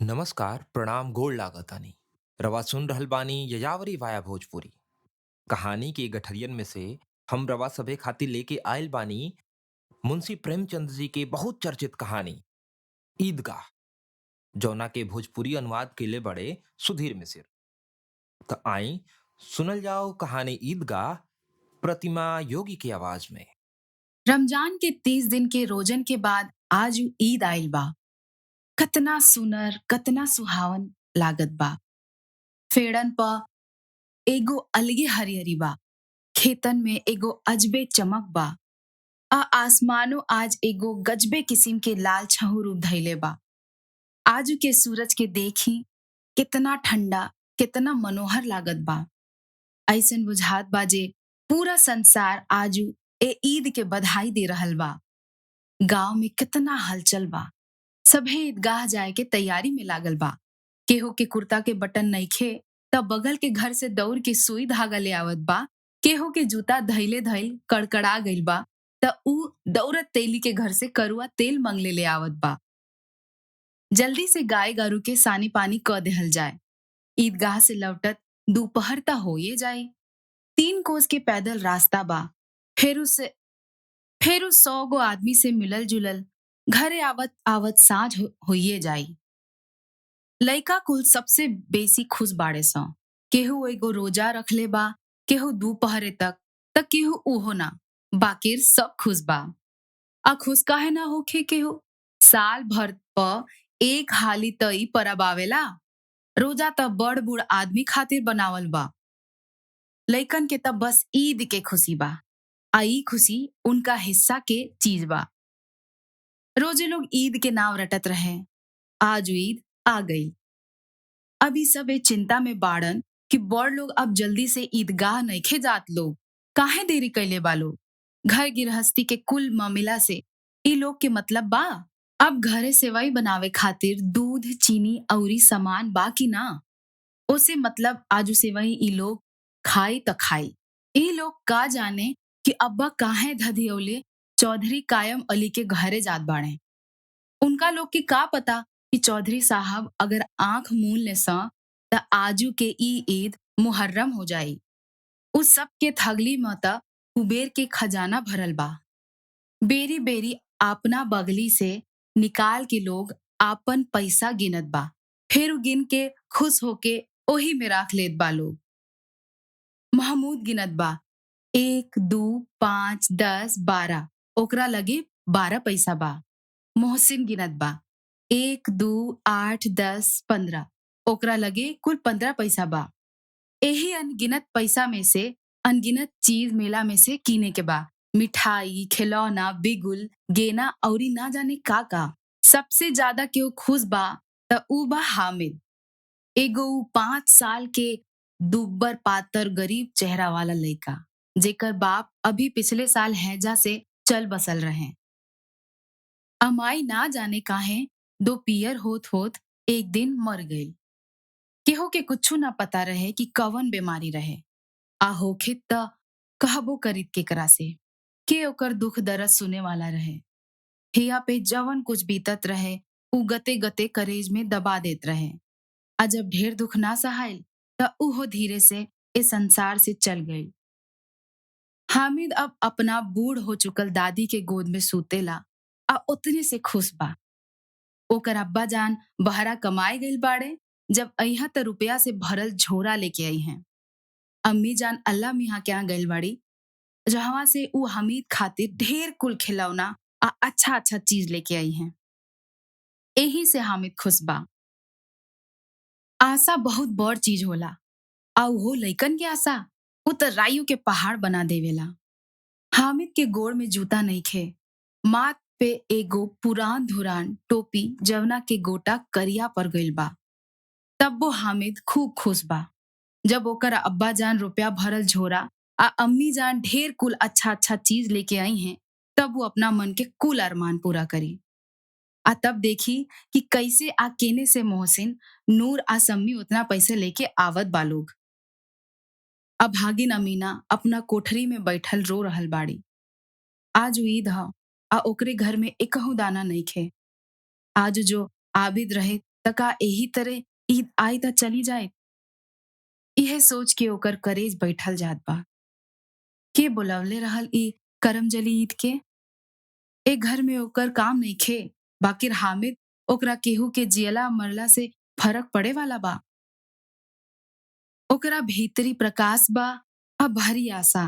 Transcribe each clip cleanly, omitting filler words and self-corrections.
नमस्कार, प्रणाम, गोड़ लागतानी। रवा सुन रहल बानी ययावरी वाया भोजपुरी। कहानी के गठरियन में से हम रवा सभे खातिर लेके आयल बानी मुंशी प्रेमचंद जी के बहुत चर्चित कहानी ईदगाह, जौना के भोजपुरी अनुवाद केले बड़े सुधीर मिश्र। त आई सुनल जाओ कहानी ईदगाह प्रतिमा योगी की आवाज में। रमजान के 30 दिन के रोजन के बाद आज उ ईद आइल बा। कतना सुनर, कतना सुहावन लागत बा। फेड़न प एगो अलगे हरियरी बा। खेतन में एगो अजबे चमक बा। आ आसमानो आज एगो गजबे किसिम के लाल छहु रूप धइले बा। आजू के सूरज के देखी कितना ठंडा, कितना मनोहर लागत बा। ऐसन बुझात बा जे पूरा संसार आजू ए ईद के बधाई दे रहल बा। गांव में कितना हलचल बा। सभे ईदगाह जाए के तैयारी में लागल बा। केहू के कुर्ता के बटन नइखे त बगल के घर से दौड़ के सुई धागा ले आवत बा। केहू के जूता धइले धइल कड़कड़ा गइल बा त ऊ दौड़त तेली के घर से करुआ तेल मंगले ले आवत बा। जल्दी से गाय गारू के सानी पानी क देहल जाए। ईदगाह से लौटत दोपहर त होये जाई। 3 कोस के पैदल रास्ता बा। फेर उ 100 गो आदमी से मिलल जुलल घरे आवत आवत साँझ होइए जाई। लइका कुल सबसे बेसी खुश बाड़े स। केहू एगो रोजा रखले बा, केहू दुपहरे तक, त केहू उहो ना, बाकिर सब खुश बा। आ खुश काहे ना होखे केहू? साल भर प एक हाली त ई परब आवेला। रोजा त बड़ बूढ़ आदमी खातिर बनावल बा। लइकन के त बस ईद के खुशी बा। आ ई खुशी उनका हिस्सा के चीज बा। रोजे लोग ईद के नाम रटत रहे। आज ईद आ गई। अब ई सब ए चिंता में बाड़न कि बड़ लोग अब जल्दी से ईदगाह नइखे जात लोग। काहे देरी कइले बा लोग? घर गृहस्थी के कुल मामला से ई लोग के मतलब बा। अब घरे सेवई बनावे खातिर दूध, चीनी अउरी सामान बा कि ना? ओसे मतलब आजू सेवई ई लोग खाई त खाई। ई लोग का जाने कि अब्बा काहे धधियौले चौधरी कायम अली के घरे जात बाड़े। उनका लोग के का पता कि चौधरी साहब अगर आंख मून ले स त आजू के ई ईद मुहर्रम हो जाई। उ सब के थगली में त कुबेर के खजाना भरल बा। बेरी बेरी आपना बगली से निकाल के लोग आपन पैसा गिनत बा। फिर उ गिन के खुश होके ओही में राख लेत बा लोग। महमूद गिनत बा, 1 2 5 10 12, ओकरा लगे 12 पैसा बा। मोहसिन गिनत बा, 1 2 8 10 15, ओकरा लगे कुल 15 पैसा बा। एही अनगिनत पैसा में से अनगिनत चीज मेला में से कीने के बा। मिठाई, खिलौना, बिगुल, गेना अउरी ना जाने का का। सबसे ज्यादा केहू खुश बा त ऊ बा हामिद। एगो ऊ 5 साल के दुब्बर पातर गरीब चेहरा वाला लइका, जेकर बाप अभी पिछले साल हैजा से चल बसल रहे। अमाई ना जाने काहे दो पियर होत होत एक दिन मर गई। केहू के कुछू ना पता रहे कि कवन बीमारी रहे। आ होखे त कहबो करीत केकरा से, के ओकर दुख दर्द सुने वाला रहे। हिया पे जवन कुछ बीतत रहे उ गते गते करेज में दबा देत रहे। आ जब ढेर दुख ना सहायल त उहो धीरे से ए संसार से चल गई। हामिद अब अपना बूढ़ हो चुकल दादी के गोद में सूतेला आ उतने से खुश बा। ओकर अब्बा जान बहरा कमाए गइल बाड़े, जब अइहा त रुपया से भरल झोरा लेके आई हैं। अम्मी जान अल्लाह मियाँ के यहाँ गइल बाड़ी, जहवा से ऊ हमीद खातिर ढेर कुल खिलौना आ अच्छा अच्छा चीज लेके आई हैं। एही से हामिद खुश बा। आशा बहुत बड़ चीज होला, आ उहो लइकन के आशा उ त राइयो के पहाड़ बना देवेला। हामिद के गोड़ में जूता नइखे, माथ पे एगो पुरान धुरान टोपी जवना के गोटा करिया पर गइल बा। तब्बो हामिद खूब खुश बा। जब ओकर अब्बा जान रुपया भरल झोरा आ अम्मी जान ढेर कुल अच्छा अच्छा चीज लेके आई हैं, तब वो अपना मन के कुल अरमान पूरा करी। आ तब देखी कि कैसे आ केने से मोहसिन, नूर आ सम्मी उतना पैसे लेके आवत बा लोग। अभागिन अमीना अपना कोठरी में बैठल रो रहल बाड़ी। आज ईद ह आ ओकरे घर में एकहू दाना नइखे। आज जो आबिद रहे त का एही तरह ईद आई त चली जाए? इहे सोच के ओकर करेज बैठल जात बा। के बुलवले रहल ई करमजली ईद के? ए घर में ओकर काम नइखे, बाकिर हामिद ओकरा केहू के जियला मरला से फर्क पड़े वाला बा? ओकरा भीतरी प्रकाश बा आ भरी आशा।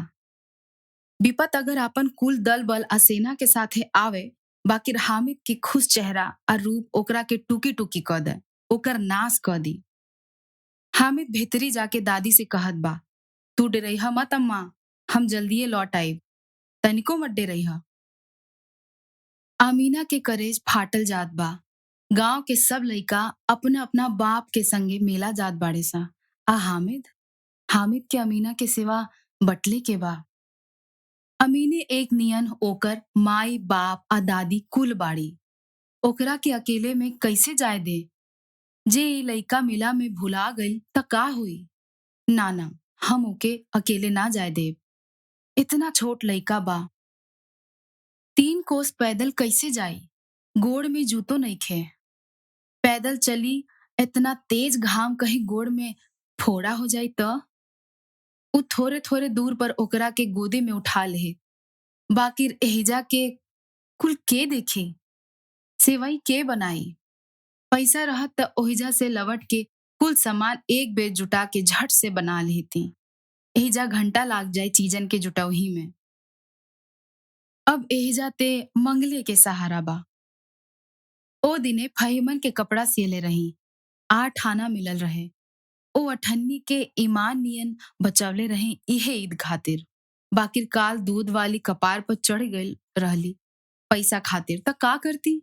विपत अगर आपन कुल दल बल आ सेना के साथे आवे, बाकिर हामिद के खुश चेहरा आ रूप ओकरा के टुकी टुकी क दे, ओकर नाश क दी। हामिद भीतरी जाके दादी से कहत बा, तू डरइह मत अम्मा, हम जल्दीए लौट आइब, तनिको मत डरइह। आमीना के करेज फाटल जात बा। गांव के सब लइका अपना अपना बाप के संगे मेला जात बाड़े सा, आ हामिद, हामिद के अमीना के सिवा बटले के बा। अमीने एक नियन ओकर माई बाप आ दादी कुल बाड़ी। ओकरा के अकेले में कैसे जाए दे? जे ई लइका मेला में भुला गइल त का होई? ना ना, हम ओके अकेले ना जाए देब। इतना छोट लइका बा, 3 कोस पैदल कैसे जाई? गोड़ में जूतो नइखे। पैदल चली, इतना तेज घाम, कहीं गोड़ में फोड़ा हो जाई त? उ थोड़े थोड़े दूर पर ओकरा के गोदी में उठा लेहे, बाकिर एहिजा के कुल के देखी, सेवई के बनाई? पैसा रहत त ओहिजा से लवट के कुल सामान एक बेर जुटा के झट से बना लेती। एहिजा घंटा लाग जाए चीजन के जुटौही में। अब एहिजा ते मंगले के सहारा बा। ओ दिने फहीमन के कपड़ा सियले रही, 8 आना मिलल रहे। ओ अठन्नी के ईमान नियन बचवले रहे इहे ईद खातिर। बाकिर काल दूध वाली कपार पर चढ़ गइल रहली पैसा खातिर, त का करती?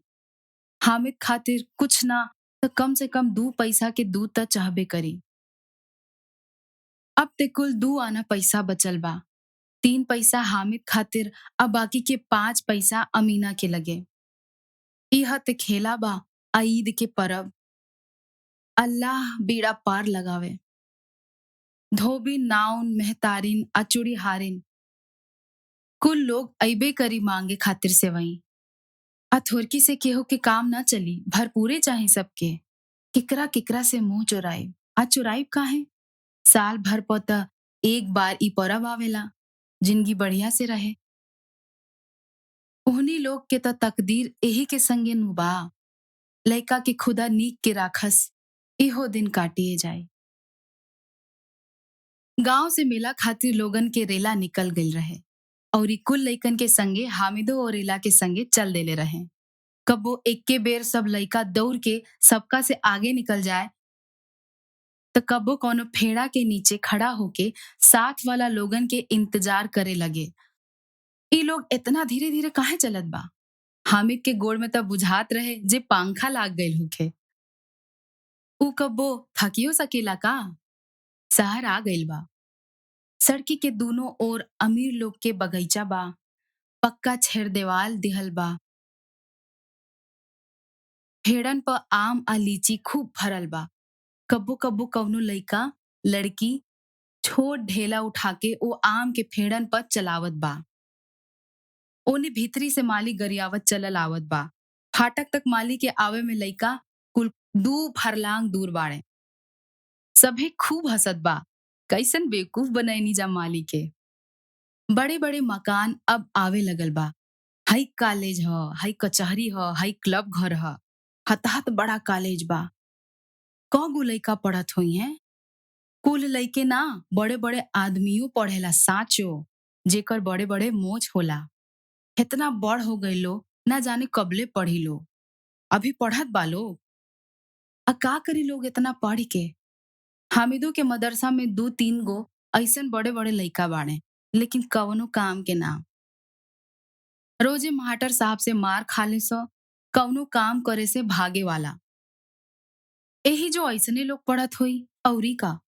हामिद खातिर कुछ ना त कम से कम 2 पैसा के दूध त चाहबे करी। अब ते कुल 2 आना पैसा बचल बा। 3 पैसा हामिद खातिर आ बाकी के 5 पैसा अमीना के लगे। इह ते खेला बा आ ईद के परब। अल्लाह बीड़ा पार लगावे। धोबी नाउन मेहतारिन आ चूड़ीहारिन कुल लोग अइबे करी मांगे खातिर सेवई। आ थोरकी से केहू के काम ना चली, भरपूरे चाही सबके। केकरा केकरा से मुंह चोराइब? आ चोराइब काहे? साल भर प त एक बार ई परब आवेला, जिंदगी बढ़िया से रहे। ओहनी लोग के त तकदीर एही के संगे नु बा। लइका के खुदा नीक के राखस, इहो दिन काटिए जाए। गांव से मेला खातिर लोगन के रेला निकल गइल रहे और ई कुल लइकन के संगे हामिदो और रेला के संगे चल देले रहे। कब्बो एक्के बेर सब लइका दौड़ के सबका से आगे निकल जाए, त कब्बो कोनो फेड़ा के नीचे खड़ा होके साथ वाला लोगन के इंतजार करे लगे। ई लोग इतना धीरे धीरे काहे चलत बा? हामिद के गोड़ में त बुझात रहे जे पंखा लाग गइल होखे। ऊ कब्बो थकियो सकेला का? शहर आ गइल बा। सड़की के दोनों ओर अमीर लोग के बगीचा बा, पक्का छेरदेवाल दिहल बा। फेड़न प आम आ लीची खूब भरल बा। कब्बो कब्बो कवनो लइका लड़की छोट ढेला उठा के ओ आम के फेड़न पर चलावत बा। ओने भीतरी से माली गरियावत चलल आवत बा। फाटक तक माली के आवे में लइका कुल 2 फरलांग दूर बाड़े। सभे खूब हंसत बा, कैसन बेवकूफ बनैनी जा माली के। बड़े बड़े मकान अब आवे लगल बा। हई कॉलेज ह, हई कचहरी ह, हई क्लब घर ह। हताहत बड़ा कॉलेज बा। कौ गो लइका पढ़त होई हैं? कुल लइके ना, बड़े बड़े आदमियों पढ़ेला साचो, जेकर बड़े बड़े मोच होला। इतना बड़ हो गइल लो, ना जाने कबले पढ़ी लो। अभी पढ़त बा लोग। आ का करी लोग इतना पढ़ के? हामिदो के मदरसा में 2-3 गो ऐसन बड़े बड़े लइका बाड़े, लेकिन कवनो काम के ना। रोजे मास्टर साहब से मार खा ले सो, कवनो काम करे से भागे वाला। एही जो ऐसने लोग पढ़त होई, औरी का?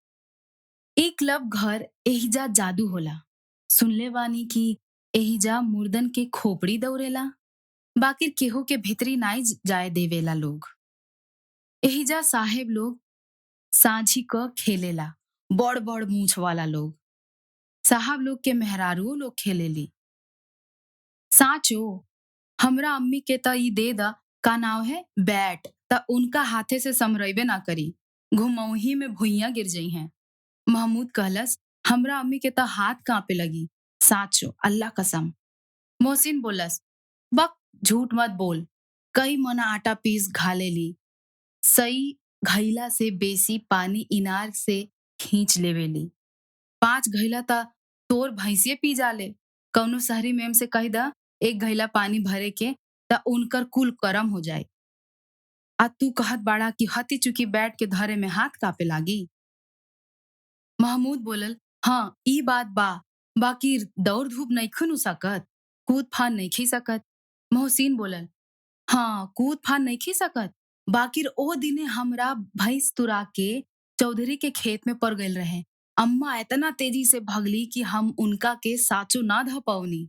एक क्लब घर एहिजा जादू होला। सुनले बानी कि एहिजा मुर्दन के खोपड़ी दौड़ेला, बाकिर केहू के भीतरी नाई जाए देवेला लोग। एहिजा साहेब लोग साझी क खेलेला, बड़ बड़ मूछ वाला लोग। साहब लोग के मेहरारुओ लोग खेलेली। साचो, हमरा अम्मी के त ई दे द, का नाव है, बैट। त उनका हाथे से समरइबे ना करी, घुमौही में भुइयां गिर जइहें। महमूद कहलस, हमरा अम्मी के त हाथ कांपे लगी, साचो अल्लाह कसम। मोहसिन बोलस, बक झूठ मत बोल, कई मना आटा पीस घाले ली, सई घैला से बेसी पानी इनार से खींच लेवेली। 5 घैला त तोर भैंसिए पी जाले। कौनो शहरी मेम से कह द 1 घैला पानी भरे के त उनकर कुल करम हो जाए। आ तू कहत बाड़ा कि हती चुकी बैठ के धरे में हाथ कांपे लागी। महमूद बोलल, हाँ ई बात बा, बाकी दौड़ धूप नइखुन उ सकत, कूद फान नइखी सकत। मोहसिन बोलल, हाँ कूद फान नइखी सकत, बाकिर ओ दिने हमरा भैंस तुरा के चौधरी के खेत में पड़ गइल रहे। अम्मा एतना तेजी से भगली कि हम उनका के साचो ना ध पौनी।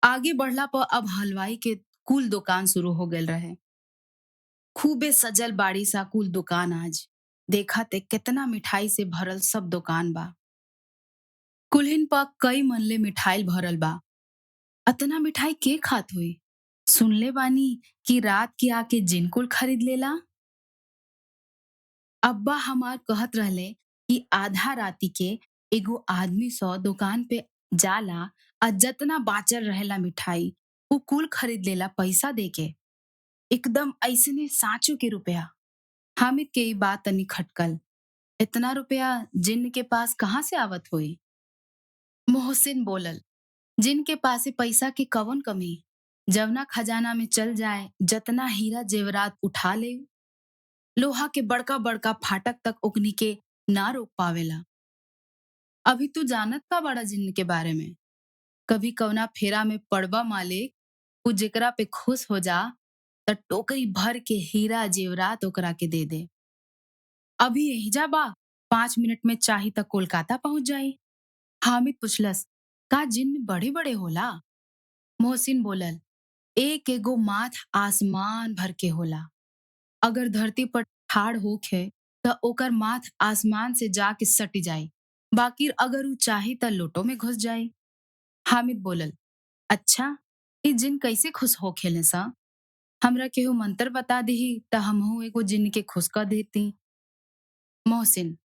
आगे बढ़ला पर अब हलवाई के कुल दुकान शुरू हो गइल रहे। खूबे सजल बाड़ी सा कुल दुकान आज। देखा ते कितना मिठाई से भरल सब दुकान बा। कुल्हिन पर कई मनले मिठाई भरल बा। अतना मिठाई के खात होई? सुनले बानी कि रात के आके जिनकुल खरीद लेला। अब्बा हमार कहत रहले कि आधा राती के एगो आदमी सौ दुकान पे जाला आ जतना बाचल रहेला मिठाई उ कुल खरीद लेला पैसा देके, एकदम ऐसने साचो के रुपया। हामिद के ई बात तनी खटकल, इतना रुपया जिन्न के पास कहाँ से आवत होई? मोहसिन बोलल, जिन के पासे पैसा के कवन कमी, जवना खजाना में चल जाए जतना हीरा जेवरात उठा ले, लोहा के बड़का बड़का फाटक तक ओकनी के ना रोक पावेला। अभी तू जानत का बड़ा जिन्न के बारे में? कभी कवना फेरा में पड़बा मालिक, उ जेकरा पे खुश हो जा त टोकरी भर के हीरा जेवरात ओकरा के दे दे। अभी एहिजा बा, 5 मिनट में चाही त कोलकाता पहुंच जाई। हामिद पुछलस, का जिन्न बड़े बड़े होला? मोहसिन बोलल, एक एगो माथ आसमान भर के होला। अगर धरती पर ठाड़ होखे त ओकर माथ आसमान से जाके सट जाई, बाकी अगर उ चाही त लोटो में घुस जाई। हामिद बोलल, अच्छा ई जिन कैसे खुश होखेले सा? हमरा केहू मंत्र बता दिही त हमहू एगो जिन के खुश कर देती। मोहसिन,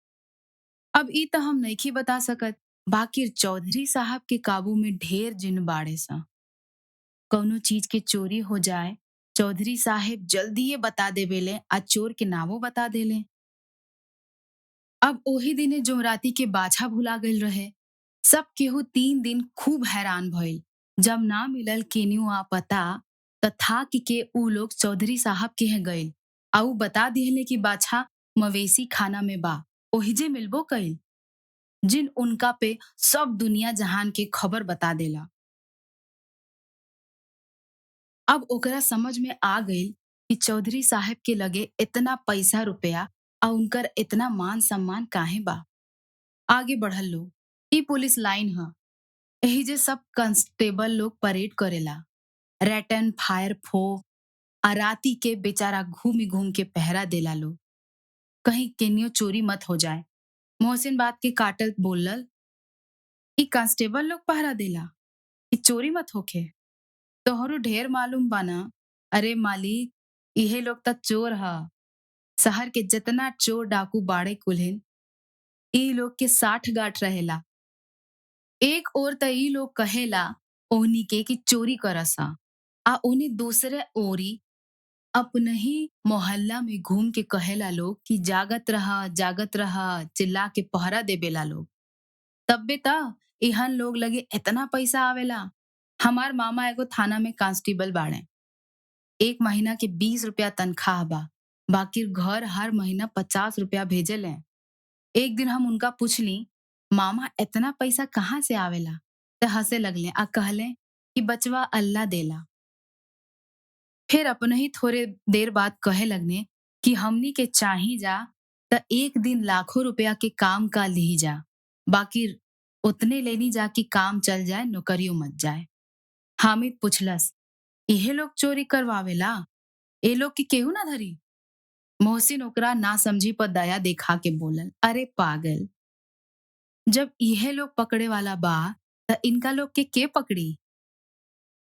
अब ई त हम नइखी बता सकत, बाकी चौधरी साहब के काबू में ढेर जिन बाड़े सा। कौनो चीज के चोरी हो जाए चौधरी साहेब जल्दीए बता देवेले आ चोर के नामो बता देले। अब ओही दिने जुमराती के बाछा भुला गइल रहे। सब केहू 3 दिन खूब हैरान भइल। जब ना मिलल केनियो आ पता त थाक के ऊ लोग चौधरी साहब के यहाँ गइल आ ऊ बता दिहले कि बाछा मवेशी खाना में बा, ओहिजे मिलबो कइल। जिन उनका पे सब दुनिया जहान के खबर बता देला। अब ओकरा समझ में आ गइल कि चौधरी साहब के लगे इतना पैसा रुपया आ उनकर इतना मान सम्मान काहे बा। आगे बढ़ल लोग, ई पुलिस लाइन ह, एही जे सब कांस्टेबल लोग परेड करेला, रैटन फायर फो आ राती के बेचारा घूम घूम के पहरा देला लोग, कहीं केनियो चोरी मत हो जाए। मोहसिन बात के काटल बोलल, ई कांस्टेबल लोग पहरा देला, ई चोरी मत होखे। तोहरो ढेर मालूम बाना। अरे मालिक, इहे लोग त चोर ह। शहर के जितना चोर डाकू बाड़े कुल्हिन, ई लोग के 60 गांठ रहेला। एक ओर त ई लोग कहेला ओहनी के कि चोरी करसा, आ ओने दूसरे ओरी अपनही मोहल्ला में घूम के कहेला लोग कि जागत रहा जागत रहा, चिल्ला के पहरा देबेला लोग। तब्बे त इहन लोग लगे इतना पैसा आवेला। हमार मामा एगो थाना में कांस्टेबल बाड़े, 1 महीना के 20 रुपया तनख्वाह बा, बाकी घर हर महीना 50 रुपया भेजेले। एक दिन हम उनका पूछली, मामा इतना पैसा कहाँ से आवेला? त हंसे लगले आ कहले कि बचवा अल्लाह देला। फिर अपने ही थोड़े देर बाद कहे लगने कि हमनी के चाही जा त एक दिन लाखों रुपया के काम का ली जा, बाकी उतने लेनी जा कि काम चल जाए, नौकरियों मत जाए। हामिद पुछलस, इहे लोग चोरी करवावेला? ए लोग के केहू ना धरी? मोहसिन ओकरा ना समझी पर दया देखा के बोलल, अरे पागल, जब इहे लोग पकड़े वाला बा त इनका लोग के पकड़ी?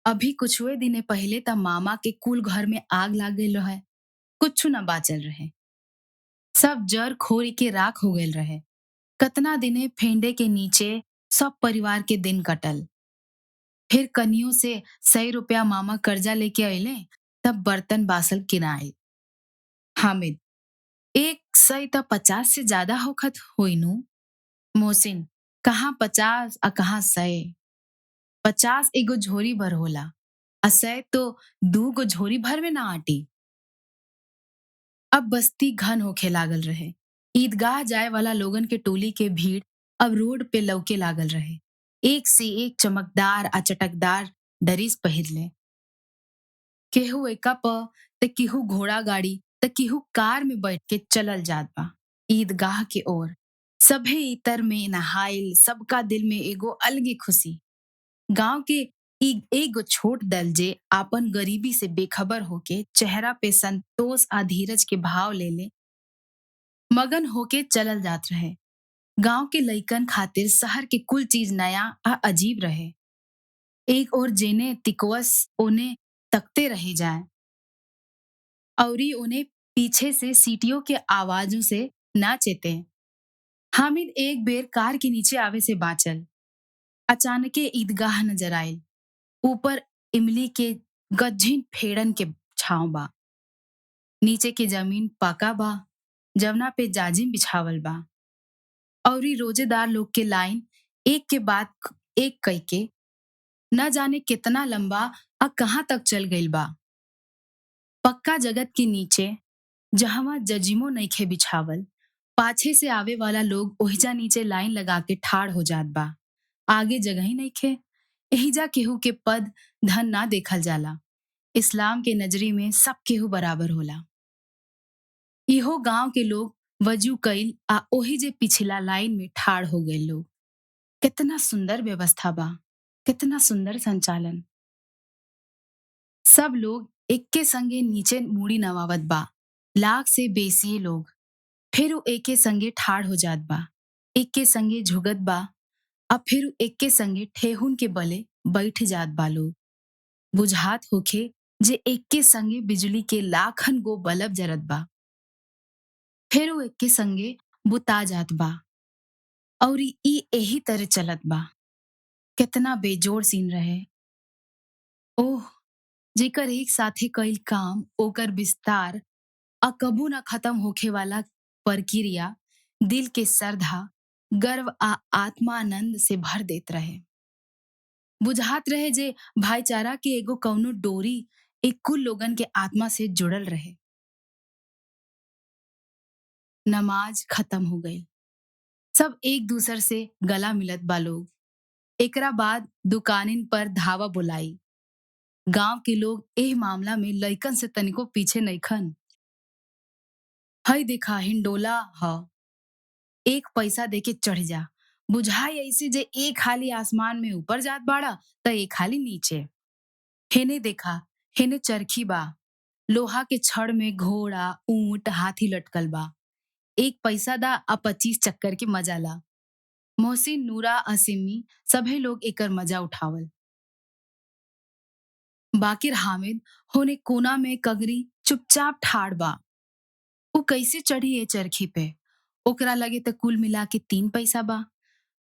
अभी कुछुए दिने पहले त मामा के कुल घर में आग लाग गइल रहे। कुछु न बाचल रहे। सब जर खोरी के राख हो गईल रहे। कतना दिने फेंडे के नीचे सब परिवार के दिन कटल। फिर कनियों से 100 रुपया मामा कर्जा लेके अइले, तब बर्तन बासन किनाइल। हामिद: 100 त 50 से ज्यादा होखत होइनु? मोहसिन: कहाँ 50 आ कहाँ 100। 50 एगो झोरी भर होला आ 100 तो 2 गो झोरी भर में ना आटी। अब बस्ती घन होखे लागल रहे। ईदगाह जाए वाला लोगन के टोली के भीड़ अब रोड पे लौके लागल रहे। एक से एक चमकदार आ चटकदार डरीस पहिरले। केहू एका प त केहू घोड़ा गाड़ी त केहू कार में बैठ के चलल जात बा ईदगाह के ओर। सभे इतर में नहाइल, सबका दिल में एगो अलगे खुशी। गांव के एगो छोट दल जे आपन गरीबी से बेखबर होके चेहरा पे संतोष आ धीरज के भाव ले ले मगन होके चलल जात रहे। गांव के लइकन खातिर शहर के कुल चीज नया आ अजीब रहे। एक ओर जेने तिकवस ओने तकते रहे जाए, औरी ओने पीछे से सीटियों के आवाजों से ना चेते। हामिद एक बेर कार के नीचे आवे से बाचल। अचानके ईदगाह नजर आयल। ऊपर इमली के गज्जिन फेड़न के छांव बा। नीचे के जमीन पाका बा, जवना पे जाजिम बिछावल बा। औरी रोजेदार लोग के लाइन एक के बाद एक कई के न जाने कितना लंबा आ कहाँ तक चल गईल बा। पक्का जगत के नीचे जहवा जजिमो नइखे बिछावल, पाछे से आवे वाला लोग ओहिजा नीचे लाइन लगा के ठाड़ हो जात बा। आगे जगह ही नइखे। एहिजा केहू के पद धन ना देखल जाला। इस्लाम के नजरी में सब केहू बराबर होला। इहो गांव के लोग वजू कईल आ ओही जे पिछला लाइन में ठाड़ हो गए लोग। कितना सुंदर व्यवस्था बा, कितना सुंदर संचालन। सब लोग एक्के संगे नीचे मूड़ी नवावत बा, लाख से बेसी लोग। फिर उ एके संगे ठाड़ हो जात बा, एके संगे झुकत बा आ फिर उ एके संगे ठेहुन के बले बैठ जात बा लोग। बुझात होखे जे एके संगे बिजली के लाखन गो बलब जरत बा। फिर उ एके संगे बुता जात बा और ई एही तरह चलत बा। कितना बेजोड़ सीन रहे। ओह, जेकर एक साथे कईल काम, ओकर विस्तार आ कबू ना खत्म होखे वाला प्रक्रिया दिल के श्रद्धा, गर्व आ आत्मानंद से भर देत रहे। बुझात रहे जे भाईचारा के एगो कौनो डोरी एक कुल लोगन के आत्मा से जुड़ल रहे। नमाज खत्म हो गई। सब एक दूसर से गला मिलत बा लोग। एकरा बाद दुकानिन पर धावा बोलाई। गांव के लोग एह मामला में लइकन से तनिको पीछे नइखन। हई देखा हिंडोला ह, एक पैसा देके चढ़ जा। बुझाई ऐसे जे एक हाली आसमान में ऊपर जात बाड़ा त एक हाली नीचे। हेने देखा, हेने चरखी बा। लोहा के छड़ में घोड़ा, ऊंट, हाथी लटकल बा। एक पैसा दा आ 25 चक्कर के मजा ला। मोहसिन, नूरा आ सिम्मी सभे लोग एकर मजा उठावल। बाकिर हामिद होने कोना में कगरी चुपचाप ठाड़ बा। उ कैसे चढ़ी ए चरखी पे? ओकरा लगे त कुल मिला के 3 पैसा बा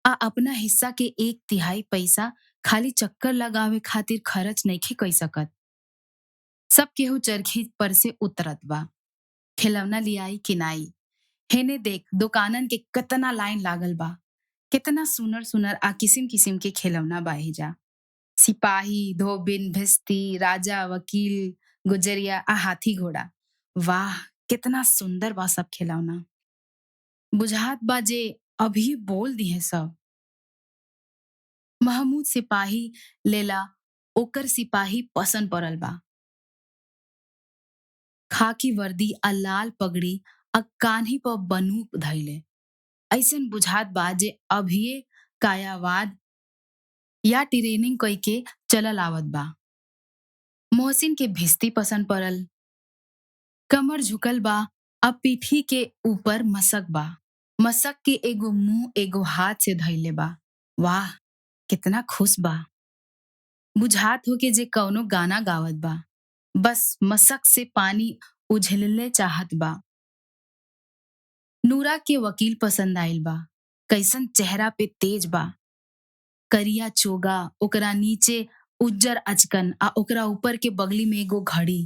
आ अपना हिस्सा के 1/3 पैसा खाली चक्कर लगावे खातिर खर्च नइखे कई सकत। सब केहू चरखी पर से उतरत बा। खिलौना लियाई किनाई। हेने देख दुकानन के कतना लाइन लागल बा। कितना सुनर सुनर आ किसिम किसिम के खिलौना बा एहिजा। सिपाही, धोबिन, भिस्ती, राजा, वकील, गुजरिया आ हाथी घोड़ा। वाह, कितना सुंदर बा सब खिलौना। बुझात बा जे अभी बोल दिहे सब। महमूद सिपाही लेला, ओकर सिपाही पसंद पड़ल बा। खाकी वर्दी आ लाल पगड़ी आ कान्ही पर बनूक धैले। ऐसन बुझात बा जे अभिये कायावाद या ट्रेनिंग कई के चलल आवत बा। मोहसिन के भिस्ती पसंद पड़ल। कमर झुकल बा आ पीठी के ऊपर मसक बा। मसक के एगो मुंह एगो हाथ से धैले बा। वाह, कितना खुश बा। बुझात हो के जे कौनो गाना गावत बा। बस मसक से पानी उझलले चाहत बा। नूरा के वकील पसंद आइल बा। कैसन चेहरा पे तेज बा। करिया चोगा, ओकरा नीचे उज्जर अचकन आ ओकरा ऊपर के बगली में एगो घड़ी,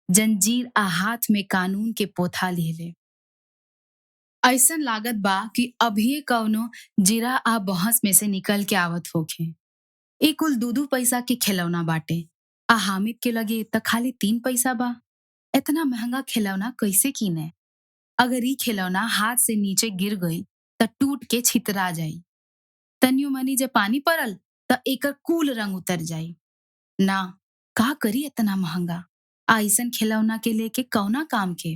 जंजीर आ हाथ में कानून के पोथा लिहले। ऐसन लागत बा कि अभिये कवनो जिरह आ बहस में से निकल के आवत होखे। ई कुल 2-2 पैसा के खिलौना बाटे आ हामिद के लगे त खाली 3 पैसा बा। एतना महंगा खिलौना कइसे कीने? अगर ई खिलौना हाथ से नीचे गिर गईल त टूट के छितरा जाई। तनियो मनी जे पानी पड़ल त एकर कुल रंग उतर जाई। ना, का करी एतना महंगा आ अइसन खिलौना के लेके कौना काम के?